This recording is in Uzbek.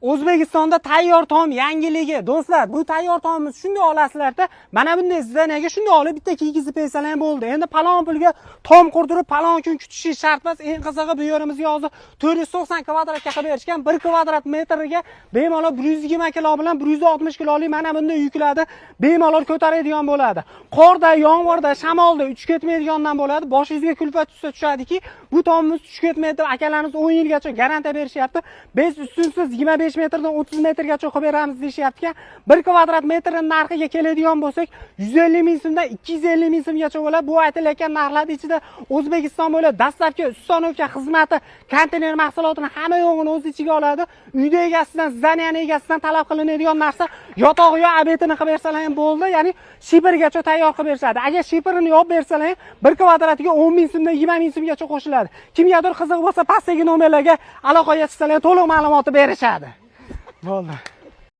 O'zbekistonda tayyor tom yangiligi. Do'stlar, bu tayyor tomni shunday olasizlarda, mana bunday здания ga shunday olib bitta kiygizib bersalar ham bo'ldi. Endi palon pulga tom qurdirib, palon kun kutishi shart emas. Eng qizig'i, bu yerimizga hozir 490 kvadratga qilib berishgan. 1 kvadrat metriga bemalol 120 kilo bilan 160 kilolik mana bunday yuklarni bemalol ko'taradigan bo'ladi. Qorda, yomg'irda, shamolda uchib ketmaydigandan bo'ladi. Boshingizga kulfat tushsa tushadiki, bu tomimiz tushib ketmaydi deb akalarimiz 10 yilgacha garantiya berishyapti. Biz ustunsiz 25 metrdan 30 metrgacha qilib beramiz deyishyapti ekan. 1 kvadrat metrning narxiga keladigan bo'lsak, 150 ming so'mdan 250 ming so'mgacha bo'ladi. Bu aytilayotgan narxlar ichida O'zbekiston bo'ylab dastlabki установка xizmati, konteyner mahsulotini hamma yo'g'ini o'z ichiga oladi. Uyda egasidan, здания ni egasidan talab qilinadigan narsa yotog'i yo обед ini qilib bersalar ham bo'ldi, ya'ni shifergacha tayyor qilib berishadi. Agar shiferini yopib bersalar ham 1 kvadratiga 10 ming so'mdan 20 ming so'mgacha qo'shiladi. Kimgadir qiziq bo'lsa, pastdagi nomerlarga aloqaga chiqsalar, to'liq ma'lumotni berishadi. Bo'ldi.